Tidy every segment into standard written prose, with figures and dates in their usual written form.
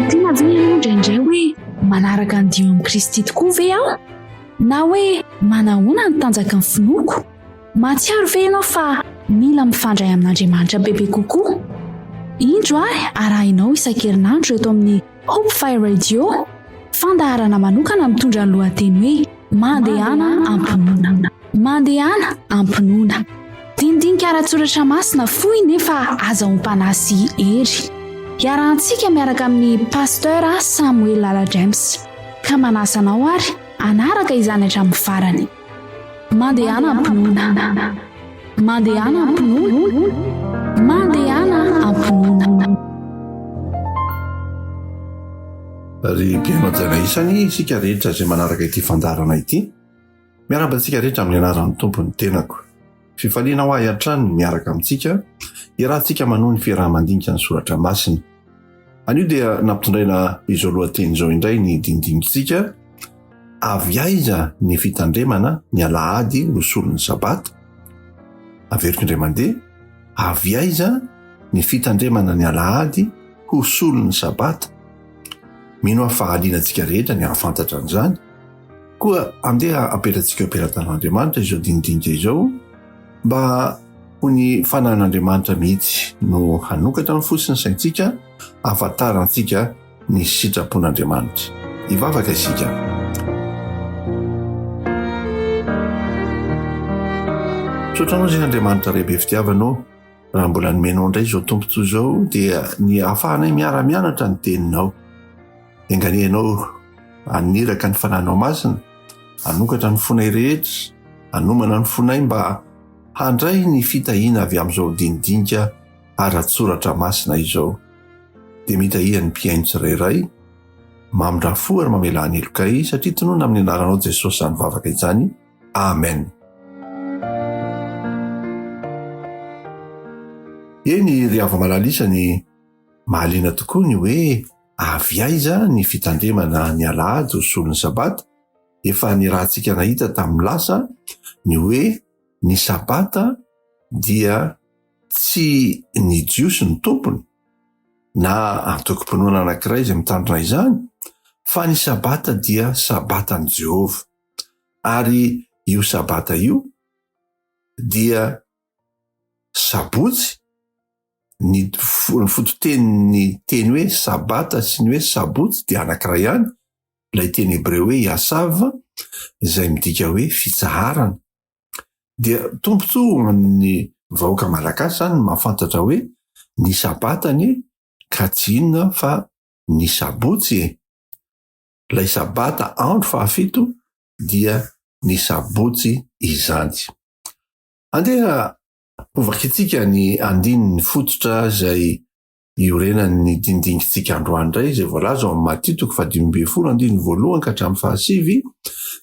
Manontany tena ve ianao indraindray hoe manaraka ny dio amin'i Kristy tokoa ve aho? Na hoe manahoana ny tanjaky ny finoako? Mahatsiaro ve ianao fa mila mifandray amin'Andriamanitra bebe kokoa? Indro ary arahinao isan-kerinandro eto amin'ny Hope Fire Radio, fandaharana manokana mitondra ny lohateny hoe Mandehana am-pinoana. Mandehana am-pinoana. Dinidinika ara-tsoratra masina fohy nefa azahoam-panahy sy hery. Iarahantsika miaraka amin'ny Pasteur Samuel Lala James. Ka manasa anao ary hanaraka izany hatramin'ny farany. Mandehana am-pinoana. Mandehana am-pinoana. Mandehana am-pinoana. Ry mpihaino hajaina isany, isika rehetra izay manaraka ity fandaharana ity, miarahaba antsika rehetra amin'ny anaran'ny Tompo ny tenako. Fifaliana ho ahy hatrany ny miaraka amintsika, iarahantsika manohy ny fiaraha-mandinika ny soratra masina. Anio dia nampitondraina izao lohateny izao indray ny dinidinikitsika, Avy aiza ny fitandremana ny alahady ho solon'ny sabata? Averiko indray mandeha, avy aiza ny fitandremana ny alahady ho solon'ny sabata? Mino aho fa hahaliana antsika rehetra ny hahafantatra an'izany. Koa andeha apetratsika eo am-pelatanan'Andriamanitra izao dinidinika izao mba ho ny fanahin'Andriamanitra mihitsy no hanokatra ny fo sy ny saintsika hahafantarantsika ny sitrapon'Andriamanitra. Hivavaka isika. Misaotra anao izay Andriamanitra Ray be fitiavana ô. Raha mbola nomenao indray izao tombontsoa izao dia ny ahafahanay miara-mianatra ny teninao. Enganie ianao haniraka ny Fanahinao Masina, hanokatra ny fonay rehetra, hanomana ny fonay mba handray ny fitahiana avy amin'izao dinidinika ara-tsoratra masina izao. Dia mitahia ny mpihaino tsirairay, mamindrà fo ary mamelà ny helokay, satria tononina amin'ny anaranao Jesosy izany vavaka izany. Amen. Eny ry hava-malala isany, mahaliana tokoa ny hoe avy aiza ny fitandremana ny alahady ho solon'ny sabata, efa niarahantsika nahita tamin'ny lasa ny hoe ny sabata dia tsy ny Jiosy no tompony na antokom-pinoana anankiray izay mitandrina izany fa ny sabata dia sabatan'i Jehovah. Ary io sabata io dia sabotsy, ny ny fototenin'ny teny hoe sabata sy ny hoe sabotsy dia anankiray ihany, ilay teny hebreo hoe yasav izay midika hoe fitsaharana. Dia tombontsoa ho an'ny vahoaka malagasy izany ny mahafantatra hoe ny sabata anie ka tsy inona fa ny sabotsy e! Ilay sabata andro fahafito dia ny sabotsy izany. Andeha hovakintsika ny andininy fototra izay iorenan'ny dindingintsika androany indray izay voalaza ao amin'ny Matio toko fahadimy ambin'ny folo andininy voalohany ka hatramin'ny fahasivy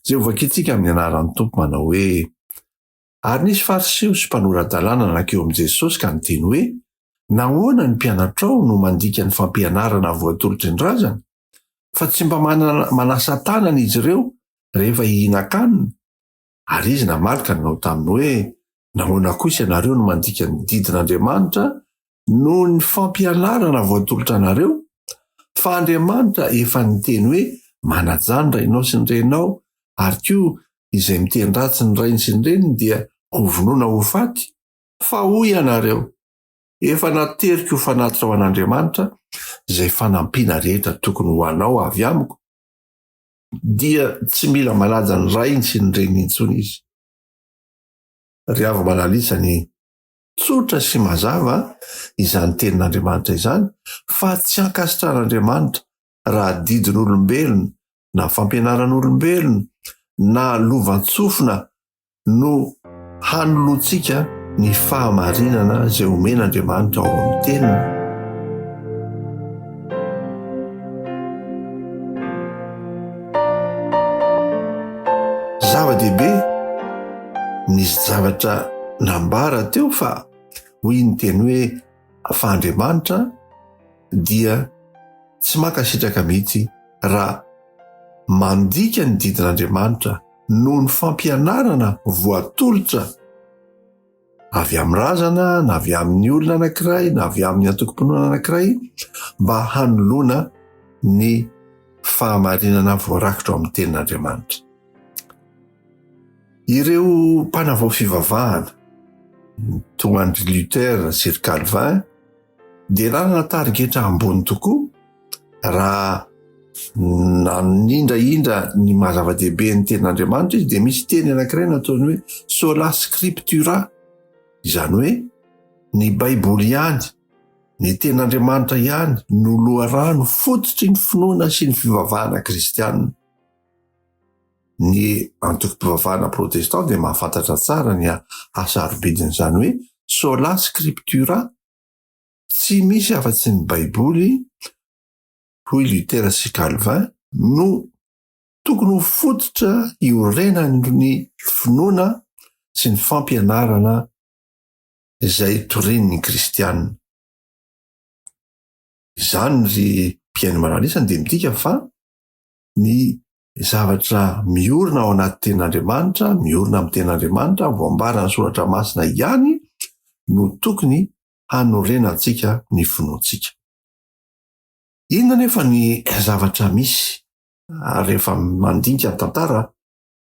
izay hovakintsika amin'ny anaran'ny Tompo manao hoe Ary nisy Fariseo sy mpanora-dalàna nankeo amin'i Jesosy ka niteny hoe, Nahoana ny mpianatrao no mandika ny fampianarana voatolotry ny razana? Fa tsy mba manasa tanana izy ireo rehefa hihinan-kanina. Ary izy namaly ka nanao taminy hoe, Nahoana kosa ianareo no mandika ny didin'Andriamanitra noho ny fampianarana voatolotra anareo? Fa Andriamanitra efa niteny hoe, Manajà ny rainao sy ny reninao, ary koa izay miteny ratsy ny rainy sy ny reniny dia hovonoina ho faty. Fa hoy ianareo, Efa nateriko ho fanatitra ho an'Andriamanitra izay fanampiana rehetra tokony ho anao avy amiko, dia tsy mila manaja ny rainy sy ny reniny intsony izy. Ry hava-manalisa ny tsotra sy mazava izany tenin'Andriamanitra izany fa tsy ankasitrahan'Andriamanitra raha didin'olombelona na fampianaran'olombelona na lovantsofina no hanoloantsika ny fahamarinana izay omen'Andriamanitra ao amin'ny teniny. Zava-dehibe ny zavatra nambara teo fa hoy ny teny hoe fa Andriamanitra dia tsy mankasitraka mihitsy raha mandika ny didin'Andriamanitra noho ny fampianarana voatolotra avy amin'ny razana na avy amin'ny olona anankiray na avy amin'ny antokom-pinoana anankiray mba hanoloana. ny fahamarinana voarakitra ao amin'ny tenin'Andriamanitra. Ireo mpanavao fivavahana toa an-dry Luther sy ry Calvin dia nanana tarigetra ambony tokoa raha nanindrahindra ny maha zava-dehibe ny tenin'Andriamanitra izy dia misy teny anankiray nataony hoe sola scriptura, izany hoe ny Baiboly ihany, ny tenin'Andriamanitra ihany no loharano fototry ny finoana sy ny fivavahana kristianina. Ny antokom-pivavahana protestant dia mahafantatra tsara ny hasarobidin'izany hoe sola scriptura, tsy misy afa-tsy ny Baiboly, hoy Luther sy Calvin, no tokony ho fototra iorenan'ny finoana sy ny fampianarana izay torian'ny kristiana. Izany ry mpihaino manalisany dia midika fa ny zavatra miorina ao anaty tenin'Andriamanitra, miorina amin'ny tenin'Andriamanitra, voambaran'ny soratra masina ihany no tokony hanorenantsika ny finoantsika. Inona anefa ny zavatra misy rehefa mandinika ny tantara,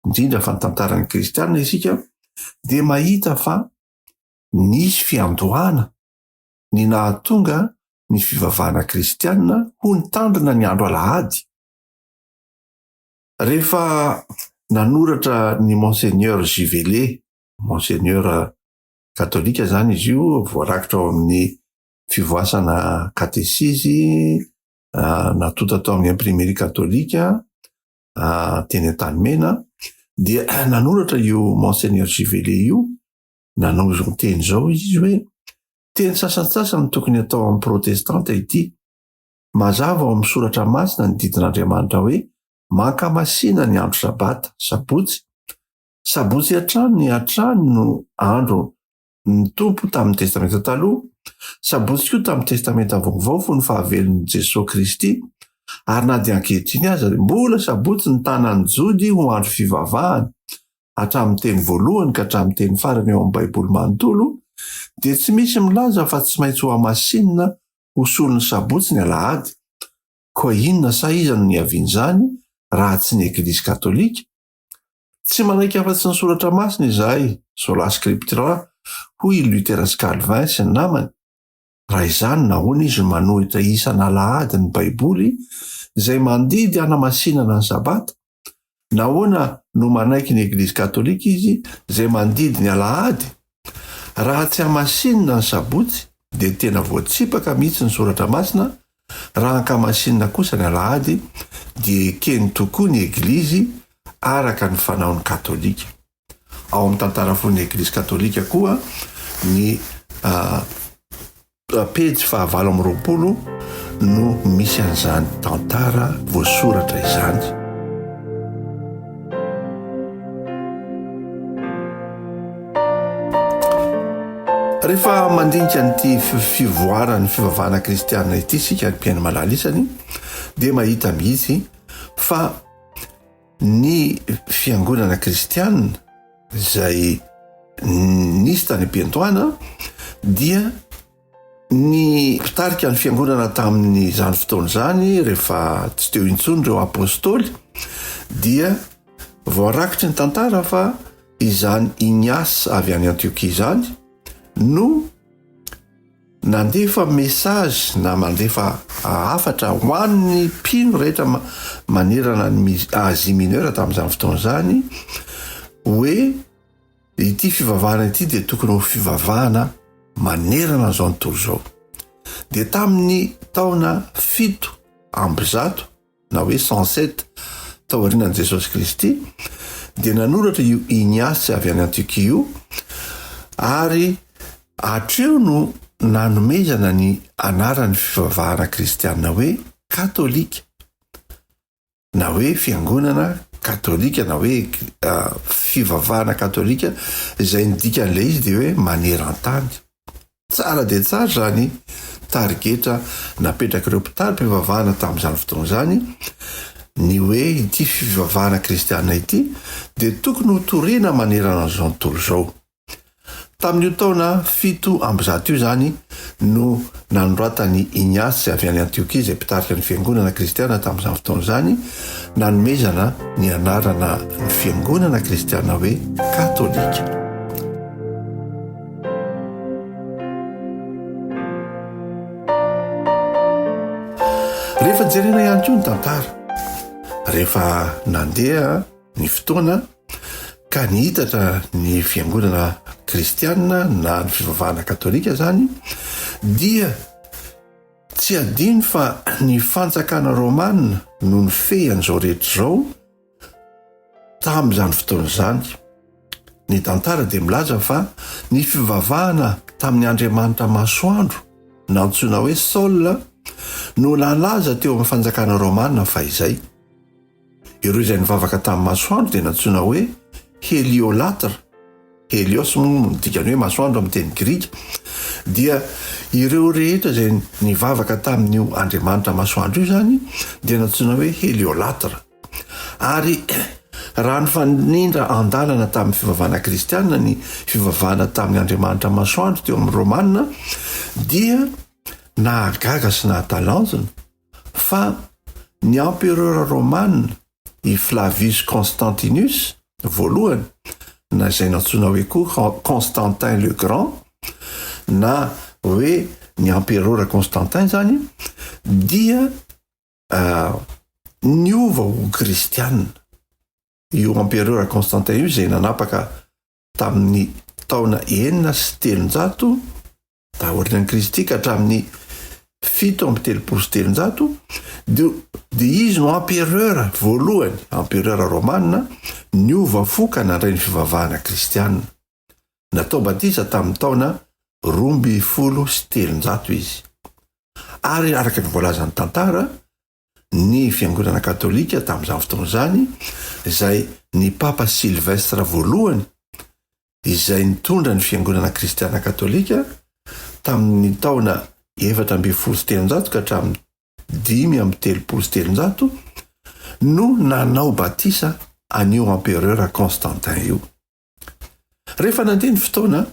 indrindra fa ny tantaran'ny kristiana isika, dia mahita fa nisy fiandohana ny nahatonga ny fivavahana kristiana ho nitandrina ny andro alahady. Rehefa nanoratra ny Monseigneur Givelet, Monseigneur katolika izany izy io, voarakitra ao amin'ny fivoasana katesizy natonta tao amin'ny imprimerie katolika teny Antanimena, dia nanoratra io Monseigneur Givelet io, nanao izao teny izao izy hoe, teny sasantsasany tokony atao amin'ny protestanta ity, mazava ao amin'ny soratra masina ny didin'Andriamanitra hoe mankamasina ny andro sabata, sabotsy, sabotsy hatrany hatrany no andro ny Tompo tamin'ny Testamenta Taloha, sabotsy koa tamin'ny Testamenta Vaovao fony fahavelon'i Jesoa Kristy, ary na dia ankehitriny aza dia mbola sabotsy ny tanan'ny Jody ho andro fivavahana, hatramin'ny teny voalohany ka hatramin'ny teny farany ao amin'ny Baiboly manontolo, dia tsy misy milaza fa tsy maintsy hohamasinina ho solon'ny sabotsy ny alahady. Koa inona sa iza no niavian'izany raha tsy ny Eglizy Katolika? Tsy manaiky afa-tsy ny Soratra Masina izahay, sola scriptura, hoy i Luther sy Calvin sy ny namany. Raha izany, nahoana izy no manohitra isan'alahady ny Baiboly izay mandidy hanamasinana ny Sabata? Nahoana no manaiky ny Eglizy Katolika izy izay mandidy ny alahady? Raha tsy hamasinina ny Sabotsy, dia tena voatsipaka mihitsy ny Soratra Masina, Raha ankamasinina kosa ny alahady dia ekeny tokoa ny Eglizy araka ny fanaon'ny Katolika. Ao amin'ny tantara fohin'ny Eglizy Katolika koa ny pejy faha 28 no misy an'izany tantara voasoratra izany. Rehefa mandinika an'ity fivoaran'ny fivavahana kristianina ity isika ry mpihaino malala isany dia mahita mihitsy fa ny fiangonana kristianina izay nisy tany am-piandohana dia Ny mpitarika ny fiangonana tamin'izany fotoana izany, rehefa tsy teo intsony ireo apostoly, dia voarakitry ny tantara fa izany Ignace avy any Antiokia izany no nandefa message na mandefa hafatra ho an'ny mpino rehetra manerana ny Asie Mineure tamin'izany fotoana izany hoe Ity fivavahana ity dia tokony ho fivavahana manerana an'izao tontolo izao. Dia tamin'ny taona 107 na hoe 107 taorianan'i Jesosy Kristy dia nanoratra io Ignace avy any Antiokia io ary hatreo no nanomezana ny anaran'ny fivavahana kristiana hoe katolika. na hoe fiangonana katolika na hoe fivavahana katolika izay ny dikan'ilay izy dia hoe maneran-tany. Tsara dia tsara izany tarigetra napetrak'ireo mpitari-pivavahana tamin'izany fotoana izany, ny hoe ity fivavahana kristiana ity dia tokony ho torina manerana an'izao tontolo izao. Tamin'io taona 107 io izany no nanoratan'i Ignace avy any Antiokia, izay mpitarika ny fiangonana kristiana tamin'izany fotoana izany, nanomezana ny anarana ny fiangonana kristiana hoe katolika. Rehefa jerena ihany koa ny tantara, rehefa nandeha ny fotoana ka nihitatra ny fiangonana kristiana na ny fivavahana katolika izany dia tsy adino fa ny fanjakana romana no nifehy an'izao rehetra izao tamin'izany fotoana izany. Ny tantara dia milaza fa ny fivavahana tamin'ny andriamanitra masoandro nantsoina hoe Sol no nalaza teo amin'ny fanjakana romana fahizay. Ireo izay nivavaka tamin'ny masoandro dia nantsoina hoe heliolatre, helios moa no dikany hoe masoandro amin'ny teny grika, dia ireo rehetra izay nivavaka tamin'io andriamanitra masoandro io izany dia nantsoina hoe heliolatre. Ary raha nifanindra andalana tamin'ny fivavahana kristiana ny fivavahana tamin'ny andriamanitra masoandro teo amin'ny romana dia nahagaga sy nahatalanjona fa ny empereur romana i Flavius Constantinus voalohany, na izay nantsoina hoe koa Constantin le Grand, na hoe ny empereur Constantin izany, dia niova ho kristiana. Io empereur Constantin io izay nanapaka tamin'ny taona 306 taorian'i Kristy ka hatramin'ny 337 dia dia izy no empereur voalohany, empereur romana niova fo ka nandray ny fivavahana kristiana. Natao batisa tamin'ny taona 312 izy. Ary araka ny voalazan'ny tantara, ny Fiangonana Katolika tamin'izany fotoana izany, izay ny Papa Sylvestre voalohany izay nitondra ny Fiangonana Kristiana Katolika tamin'ny taona 314 ka hatramin'ny 335 no nanao batisa an'io Empereur Constantin io. Rehefa nandeha ny fotoana,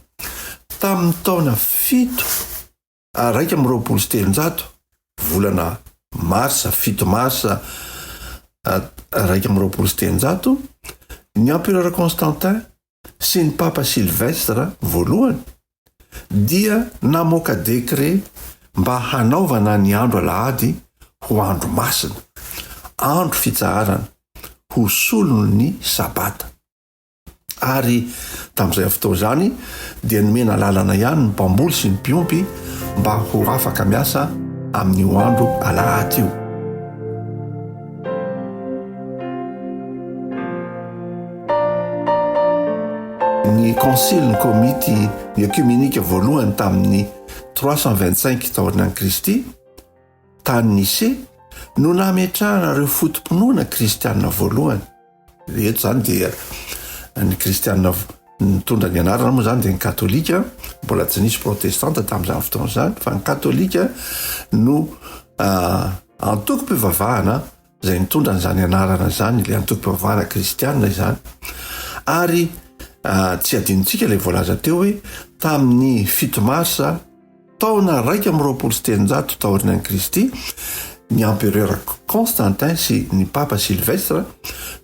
tamin'ny taona fito 321, volana marsa, 7 marsa 321, ny empereur Constantin sy ny papa Sylvestre voalohany dia namoaka décret mba hanaovana ny andro alahady ho andro masina, andro fitsaharana, ho solon'ny sabata. Ary tamin'izay fotoana izany dia nomena lalana ihany ny mpamboly sy ny mpiompy mba ho afaka miasa amin'io andro alahady io. Ny konsily, ny komity ekumenika voalohany tamin'ny 325 taorianan'i Kristy, tany Nicée, no nametrahana ireo foto-pinoana kristiana voalohany. Eto izany dia ny kristiana nitondra ny anarana moa izany dia ny katolika, mbola tsy nisy protestanta tamin'izany fotoana izany, fa ny katolika no ah, antokom-pivavahana izay nitondra an'izany anarana izany, ilay antokom-pivavahana kristiana izany. Ary ah, tsy adinontsika ilay voalaza teo hoe tamin'ny fito marsa Taona 321 taorianan'i Kristy, ny empereur Constantin sy ny papa Sylvestre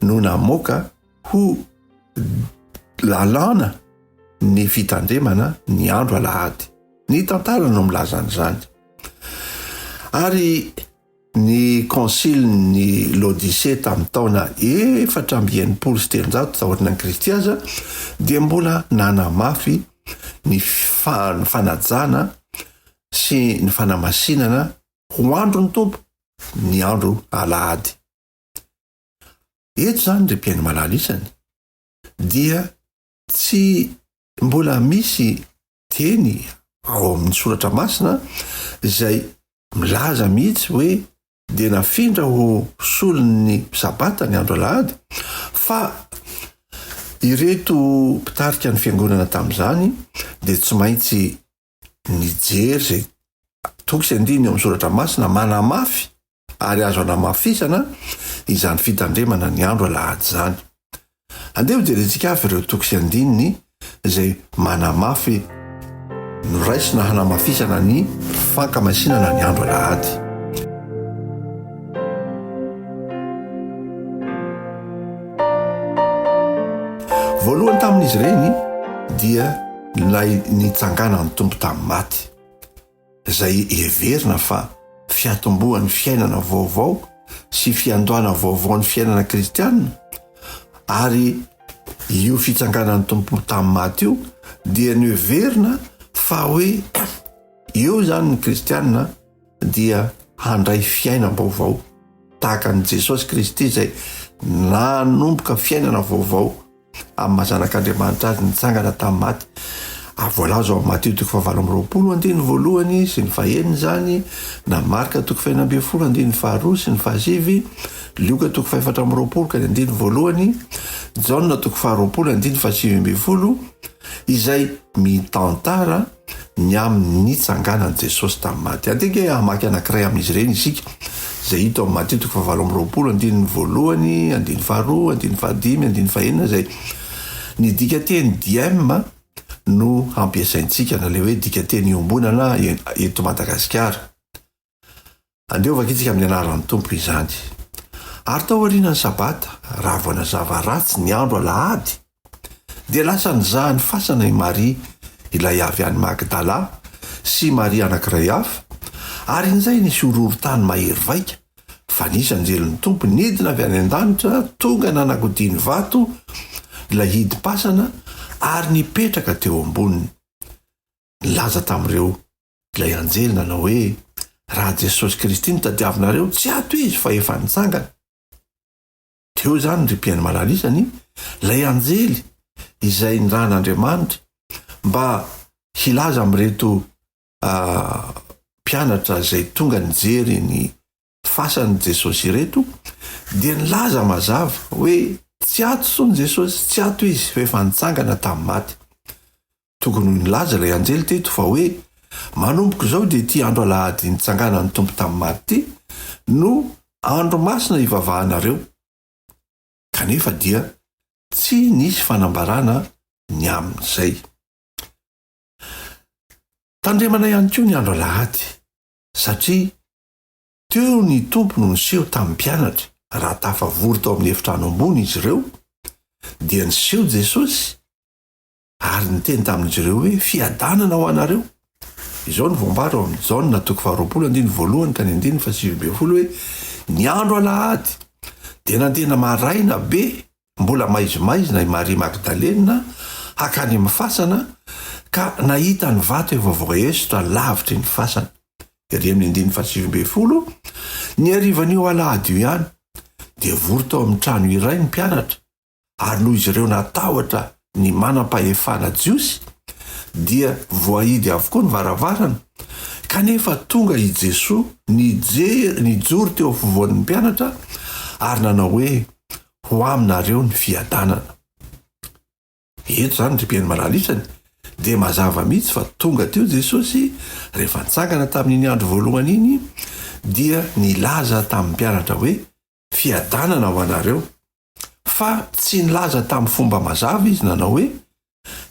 no namoaka ho lalàna ny fitandremana ny andro alahady. Ny tantara no milaza an'izany. Ary Ny Kônsilin'i Laodisea tamin'ny taona 364 taorianan'i Kristy aza dia mbola nanamafy ny fanajana sy ny fanamasinana ho andron'ny Tompo ny andro alahady. Eto izany ry mpihaino malala isany dia tsy mbola misy teny ao amin'ny soratra masina izay milaza mihitsy hoe dia nafindra ho solon'ny sabata ny andro alahady fa ireto mpitarika ny fiangonana tamin'izany dia tsy maintsy nijery izay toko sy andininy eo amin'ny soratra masina manamafy ary azo anamafisana izany fitandremana ny andro alahady izany. Andeha hojerentsika avy ireo toko sy andininy izay manamafy noraisina hanamafisana ny fankamasinana ny andro alahady. Voalohany tamin'izy ireny dia ilay nitsanganan'ny Tompo tamin'ny maty, izay heverina fa fiatombohan'ny fiainana vaovao sy fiandohana vaovaon'ny fiainana kristianina, ary io fitsanganan'ny Tompo tamin'ny maty io dia noheverina fa hoe eo izany ny kristianina dia handray fiainam-baovao tahaka an'i Jesosy Kristy izay nanomboka fiainana vaovao amin'ny maha zanak'Andriamanitra azy nitsangana tamin'ny maty. Ary voalaza ao amin'ny Matio toko fahavalo amby 20 andininy voalohany sy ny fahenina izany, na Marka toko fahenina ambin'ny folo andininy faharoa sy ny fahasivy, Lioka toko fahefatra amby 20 ka ny andininy voalohany, Jaona toko faharoapolo andininy fahasivy ambin'ny folo, izay mitantara ny amin'ny nitsanganan'i Jesosy tamin'ny maty. Andeha ange hamaky anankiray amin'izy ireny isika, izay hita ao amin'ny Matio toko fahavalo amby 20, andininy voalohany, andininy faharoa, andininy fahadimy, andininy fahenina, izay ny dikanteny diem no hampiasaintsika, na ilay hoe dikanteny iombonana eto Madagasikara. Andeha hovakintsika amin'ny anaran'ny Tompo izany. Ary tao aorianan'ny Sabata, raha vao nazava ratsy ny andro alahady, dia lasa nizaha ny fasana i Maria, ilay avy any Magdala, sy Maria anankiray hafa, ary injay nisy horohorontany mahery vaika, fa nisy anjelin'ny Tompo nidina avy any an-danitra tonga nanakodia ny vato ilay hidim-pasana ary nipetraka teo amboniny. Nilaza tamin'ireo Ilay anjely nanao hoe, Raha Jesosy Kristy no tadiavinareo, tsy ato Izy fa efa nitsangana. Teo izany, ry mpihaino malala isany, ilay anjely izay nirahan'Andriamanitra mba hilaza amin'ireto mpianatra izay tonga nijery ny fasan'i Jesosy ireto, dia nilaza mazava hoe tsy ato intsony Jesosy, tsy ato Izy fa efa nitsangana tamin'ny maty. Tokony ho nilaza ilay anjely teto fa hoe manomboka izao dia ity andro alahady nitsanganan'ny Tompo tamin'ny maty ity no andro masina hivavahanareo. Kanefa dia tsy nisy fanambarana ny amin'izay. Tandremana ihany koa ny andro alahady satria teo ny Tompo no niseho tamin'ny mpianatra raha tafavory tao amin'ny efitrano ambony izy ireo dia niseho Jesosy Ary niteny tamin'izy ireo hoe, Fiadanana ho anareo. Izao no voambara ao amin'ny Jaona toko faharoapolo andininy voalohany ka ny andininy fahasivy ambin'ny folo hoe, Ny andro alahady dia nandeha maraina be, mbola maizimaizina i Maria Magdalena hankany amin'ny fasana ka nahita ny vato efa voaesotra lavitry ny fasana. Ery amin'ny andininy fahasivy ambin'ny folo, ny harivan'io alahady io ihany, dia vory tao amin'ny trano iray ny mpianatra, Ary noho izy ireo natahotra ny manam-pahefana jiosy, dia voahidy avokoa ny varavarana, kanefa tonga i Jesoa nijery, nijoro teo afovoan'ny mpianatra ary nanao hoe, Ho aminareo ny fiadanana. Eto izany, ry mpihaino malala isany, dia mazava mihitsy fa tonga teo Jesosy rehefa nitsangana tamin'iny andro voalohany iny, dia nilaza tamin'ny mpianatra hoe, Fiadanana ho anareo. Fa tsy nilaza tamin'ny fomba mazava izy nanao hoe,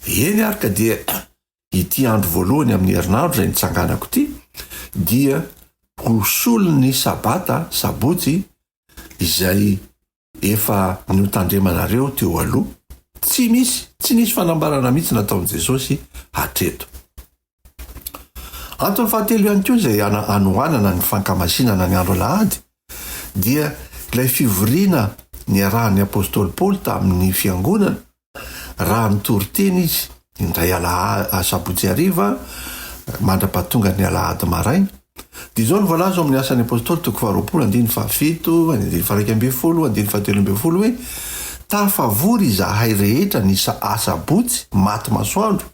Eny ary ka dia ity andro voalohany amin'ny herinandro izay nitsanganako ity dia ho solon'ny Sabata, Sabotsy, izay efa notandremanareo teo aloha. Tsy misy, tsy nisy fanambarana mihitsy nataon'i Jesosy hatreto. Antony fahatelo ihany koa izay hanohanana ny fankamasinana ny andro alahady dia ilay fivoriana niarahan'ny apostoly Paoly tamin'ny fiangonana raha nitory teny izy indray asabotsy hariva mandra-pahatonga ny alahady maraina. Dia izao no voalaza ao amin'ny Asan'ny Apostoly toko faharoapolo andininy fahafito, andininy faha-iraika ambin'ny folo, andininy fahatelo ambin'ny folo hoe, Tafavory izahay rehetra ny asabotsy maty masoandro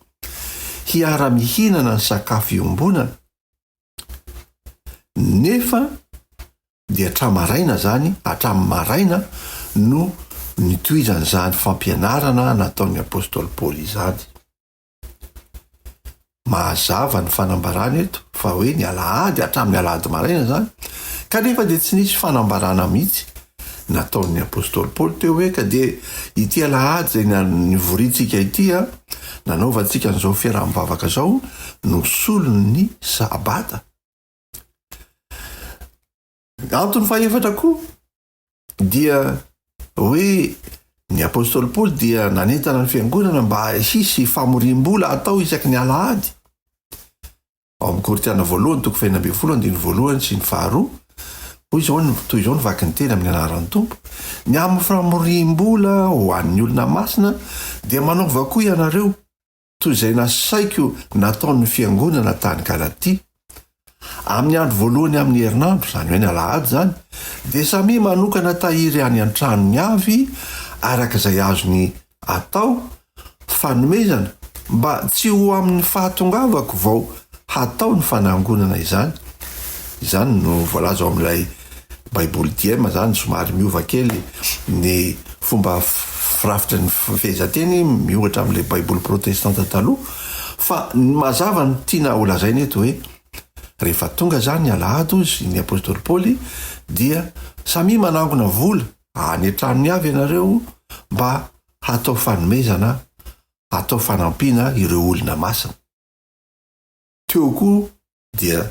hiara-mihinana ny sakafo iombonana, nefa dia hatramin'ny maraina izany, hatramin'ny maraina no nitohizan'izany fampianarana nataon'ny apostoly Paoly izany. Mazava ny fanambarana eto fa hoe ny alahady hatramin'ny alahady maraina izany, kanefa dia tsy nisy fanambarana mihitsy. nataon'ny apostoly Paoly teo hoe ka dia ity alahady izay nivoriantsika ity a, nanaovantsika an'izao fiaraha-mivavaka izao no solon'ny sabata. Antony fahefatra koa dia hoe ny apostoly Paoly dia nanentana ny fiangonana mba hisy famoriam-bola atao isaky ny alahady. Ao amin'ny Korintiana voalohany toko fahenina ambin'ny folo andininy voalohany sy ny faharoa, hoy izao ny toy izao ny vaky ny teny amin'ny anaran'ny Tompo, Ny amin'ny famoriam-bola ho an'ny olona masina dia manaova koa ianareo toy izay nasaiko nataon'ny fiangonana tany Galatia. Amin'ny andro voalohany amin'ny herinandro, izany hoe ny alahady izany, dia samia manokana tahiry any an-tranony avy araka izay azony atao fanomezana mba tsy ho amin'ny fahatongavako vao hatao ny fanangonana izany. Izany no voalaza ao amin'ilay Baiboly Diem izany, somary miova kely ny fomba firafitry ny fehezanteny miohatra amin'ilay Baiboly protestanta taloha. Fa ny mazava ny tiana holazaina eto hoe rehefa tonga izany ny alahady hozy ny apostoly Paoly dia samia manangona vola any an-tranony avy ianareo mba hatao fanomezana, hatao fanampiana ireo olona masina. Teo koa dia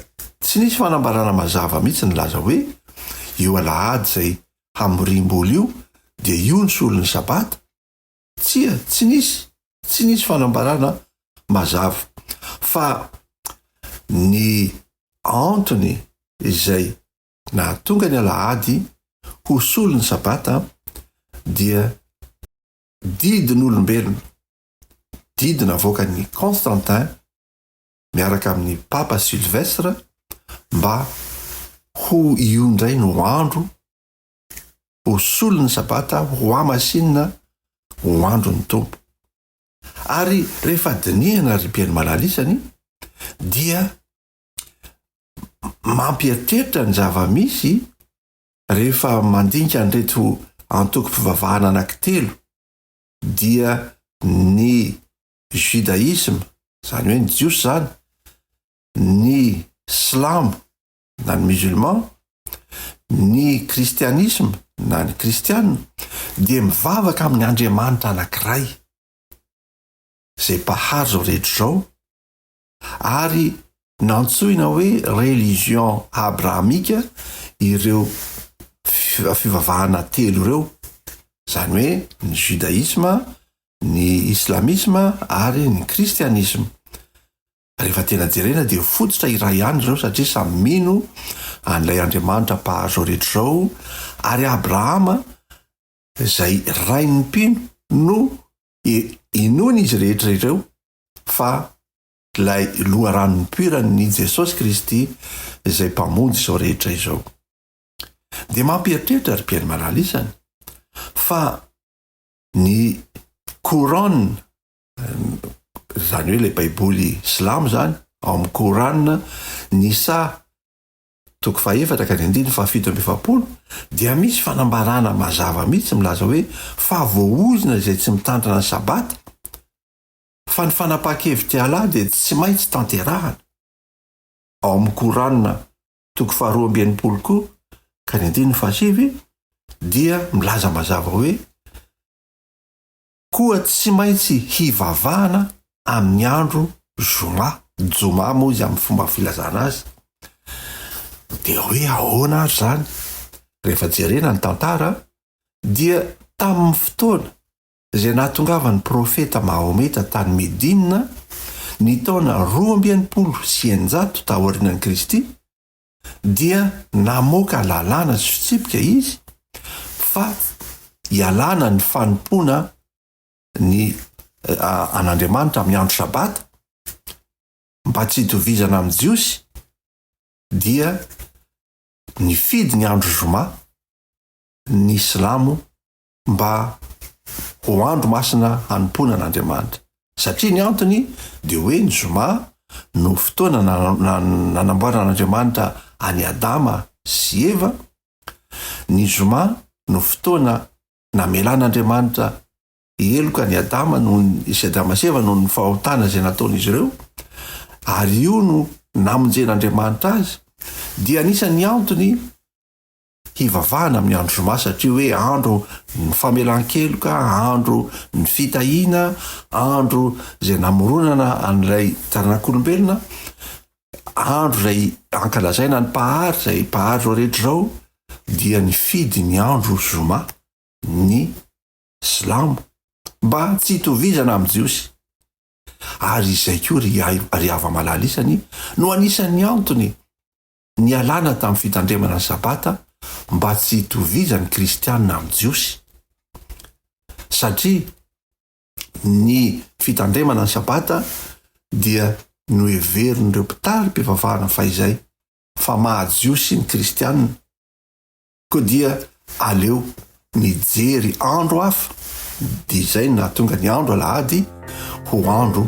tsy nisy fanambarana mazava mihitsy nilaza hoe io alahady izay hamoriam-bola io dia io ny solon'ny sabata. Tsia, tsy nisy, tsy nisy fanambarana mazava. Fa ny antony izay nahatonga ny alahady ho solon'ny sabata dia didin'olombelona, didy navoakan'i Constantin miaraka amin'i Papa Sylvestre mba ho io indray no andro ho solon'ny sabata ho hamasinina ho andron'ny Tompo. Ary rehefa dinihana ry mpihaino malala isany dia mampieritreritra ny zava-misy rehefa mandinika an'ireto antokom-pivavahana anankitelo dia ny judaïsme, izany hoe ny jiosy izany, ny silamo na ny musulman, ny kristianisme na ny kristiana dia mivavaka amin'ny Andriamanitra anankiray izay mpahary izao rehetra izao ary nantsoina hoe religion abrahamika ireo fivavahana telo ireo, izany hoe ny judaïsme, ny islamisme ary ny kristianisme. Rehefa tena jerena dia fototra iray ihany ireo satria samy mino an'ilay Andriamanitra mpahary izao rehetra izao ary Abrahama izay rain'ny mpino no inoan'izy rehetra ireo fa ilay loharano nipoiran'i Jesosy Kristy izay Mpamonjy izao rehetra izao. Dia mampieritreritra ry mpihaino malala isany fa ny Coran, izany hoe ilay Baiboly silamo izany, ao amin'ny Coran, Nisa toko fahefatra ka ny andininy fahafito amby 40 dia misy fanambarana mazava mihitsy milaza hoe fa voaozona izay tsy mitandrina ny Sabata fa ny fanapahan-kevitr'i Allah dia tsy maintsy tanterahana. Ao amin'ny Korana toko faharoa amby 60 koa ka ny andininy fahasivy dia milaza mazava hoe koa tsy maintsy hivavahana amin'ny andro zoma, joma moa izy amin'ny fomba filazana azy. Dia hoe ahoana ary izany? Rehefa jerena ny tantara dia tamin'ny fotoana izay nahatongavan'ny profeta Mahometa tany Medina ny taona 662 taorianan'i Kristy, dia namoaka lalàna sy fitsipika izy fa hialana ny fanompoana ny an'Andriamanitra amin'ny andro Sabata mba tsy hitovizana amin'ny Jiosy, dia nifidy ny andro Zoma ny Silamo mba ho andro masina hanompoana an'Andriamanitra. Satria ny antony dia hoe ny zoma no fotoana nanamboaran'Andriamanitra an'i Adama sy Eva, ny zoma no fotoana namelan'Andriamanitra heloka an'i Adama noho ny sy Adama sy Eva noho ny fahotana izay nataon'izy ireo, ary io no namonjen'Andriamanitra azy, dia anisan'ny antony. hivavahana amin'ny andro zoma satria hoe andro ny famelan-keloka, andro ny fitahiana, andro izay namoronana an'ilay taranak'olombelona, andro izay ankalazaina ny Mpahary, izay Mpahary izao rehetra izao, dia nifidy ny andro zoma ny silamo mba tsy hitovizana amin'ny jiosy. Ary izay koa ry ry hava-malala isany no anisan'ny antony nialana tamin'ny fitandremana ny Sabata mba tsy hitovizan'ny kristiana amin'ny jiosy. Satria ny fitandremana ny Sabata dia noheverin'ireo mpitari-pivavahana fahizay fa maha-jiosy ny kristiana. Koa dia aleo mijery andro hafa, dia izay no nahatonga ny andro alahady ho andro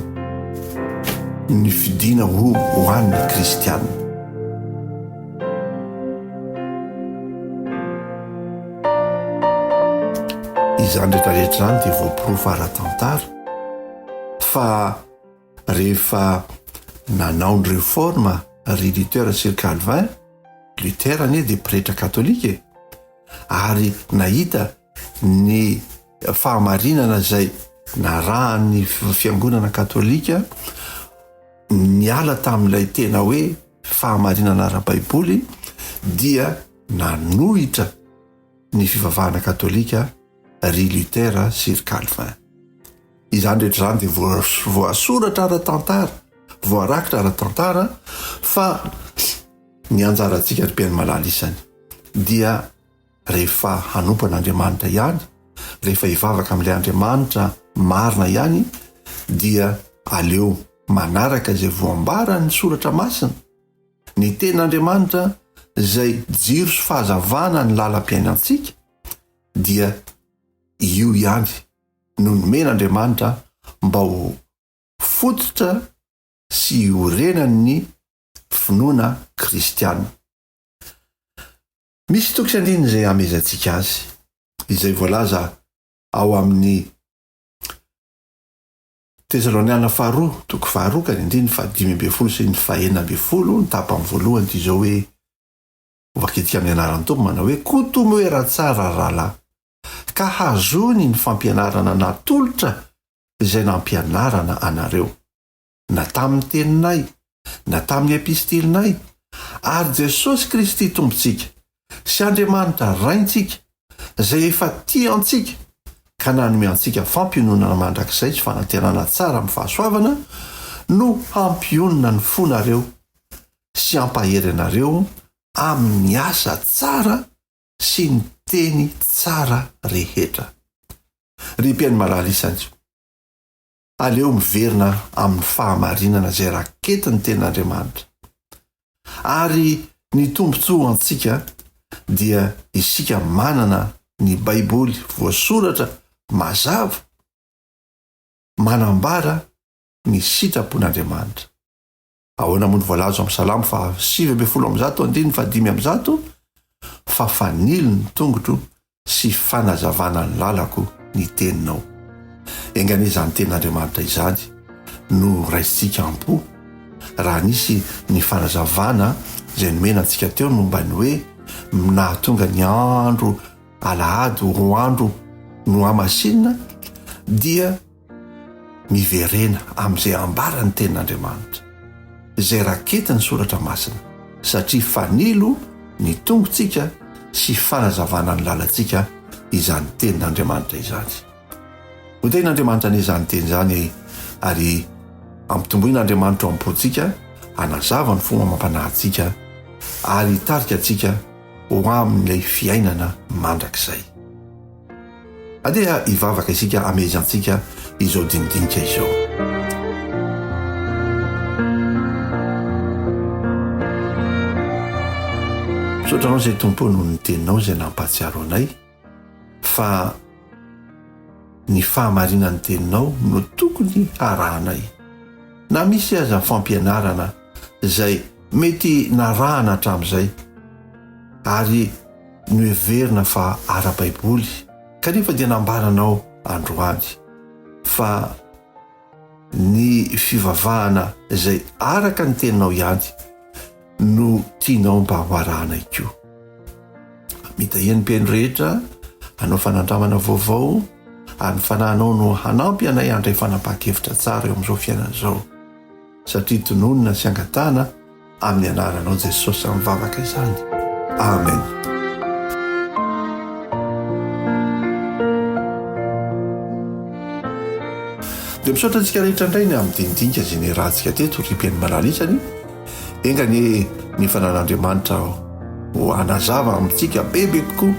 nifidiana ho ho an'ny kristiana. Izany rehetra rehetra izany dia voaporofo ara-tantara fa rehefa nanao ny réforme ry Luther sy ry Calvin, Luther anie dia pretra katolika e, ary nahita ny fahamarinana izay narahan'ny fiangonana katolika niala tamin'ilay tena hoe fahamarinana ara-baiboly dia nanohitra ny fivavahana katolika ry Luther sy ry Calvin. Izany rehetra izany dia voasoratra ara-tantara, voarakitra ara-tantara fa ny anjarantsika ry mpihaino malala isany dia rehefa hanompo an'Andriamanitra ihany, rehefa hivavaka amin'ilay Andriamanitra marina ihany dia aleo manaraka izay voambaran'ny soratra masina, ny tenin'Andriamanitra izay jiro sy fahazavana ny lalam-piainantsika dia io ihany no nomen'Andriamanitra mba ho fototra sy iorenan'ny finoana kristiana. Misy toko sy andininy izay hamezantsika azy, izay voalaza ao amin'ny Tesaloniana faharoa, toko faharoa ka ny andininy fahadimy ambin'ny folo sy ny fahenina ambin'ny folo, ny tapany voalohany dia izao hoe, Hovakintsika amin'ny anaran'ny Tompo manao hoe, Koa tomoera tsara rahalahy, ka hazony ny fampianarana natolotra izay nampianarana anareo, na tamin'ny teninay, na tamin'ny epistilinay, ary Jesosy Kristy Tompontsika sy Andriamanitra Raintsika, izay efa tia antsika ka nanome antsika fampiononana mandrakizay sy fanantenana tsara amin'ny fahasoavana, no hampionona ny fonareo sy hampahery anareo amin'ny asa tsara sy ny teny tsara rehetra. Ry mpihaino malala isany, aleo miverina amin'ny fahamarinana izay raketin'ny Tenin'Andriamanitra. Ary ny tombontsoa ho antsika dia isika manana ny Baiboly voasoratra mazava manambara ny sitrapon'Andriamanitra. Ahoana moa no voalaza ao amin'ny Salamo faha 119 andininy faha 105? Fa fanilo ny tongotro sy fanazavana ny lalako ny teninao. Enga anie izany tenin'Andriamanitra izany no raisintsika am-po raha nisy ny fanazavana izay nomena antsika teo ny momba ny hoe nahatonga ny andro alahady ho andro nohamasinina dia Miverena amin'izay ambaran'ny Tenin'Andriamanitra, izay raketin'ny Soratra Masina, satria fanilo ny tongotsika sy fanazavana ny lalantsika izany Tenin'Andriamanitra izany. Ho tahin'Andriamanitra anie izany teny izany ary ampitomboin'Andriamanitra ao am-pontsika hanazava ny fomba amam-panahintsika ary hitarika antsika ho amin'ilay fiainana mandrakizay. Andeha hivavaka isika hamehezantsika izao dinidinika izao. Misaotra anao izay Tompo noho ny teninao izay nampahatsiaro anay fa ny fahamarinan'ny teninao no tokony harahanay. Na misy aza fampianarana izay mety narahana hatramin'izay ary noheverina fa ara-baiboly kanefa dia nambaranao androany fa ny fivavahana izay araka ny teninao ihany no tianao mba ho arahanay koa. Mitahia ny mpihaino rehetra hanao fanandramana vaovao ary ny Fanahinao no hanampy anay handray fanapahan-kevitra tsara eo amin'izao fiainana izao. Satria tononina sy angatahana amin'ny anaranao Jesosy amin'ny vavaka izany. Amen. Dia misaotra antsika rehetra indray ny amin'ny dinidinika izay niarahantsika teto ry mpihaino malala isany. Enga anie ny fanan'Andriamanitra ho hanazava amintsika bebe kokoa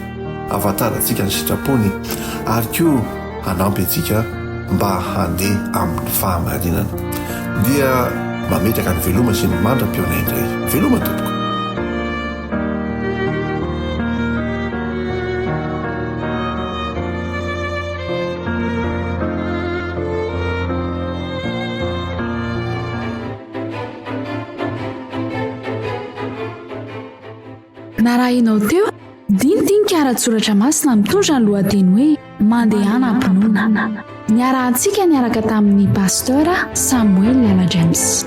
hahafantarantsika ny sitrapony ary koa hanampy antsika mba handeha amin'ny fahamarinana. Dia mametraka ny veloma sy ny mandra-pihaona indray. Veloma tompoko. Narahinao teo, dinidinika ara-tsoratra masina mitondra ny lohateny hoe Mandehana am-pinoana. Niarahantsika niaraka tamin'ny Pasteur Samuel Lala James.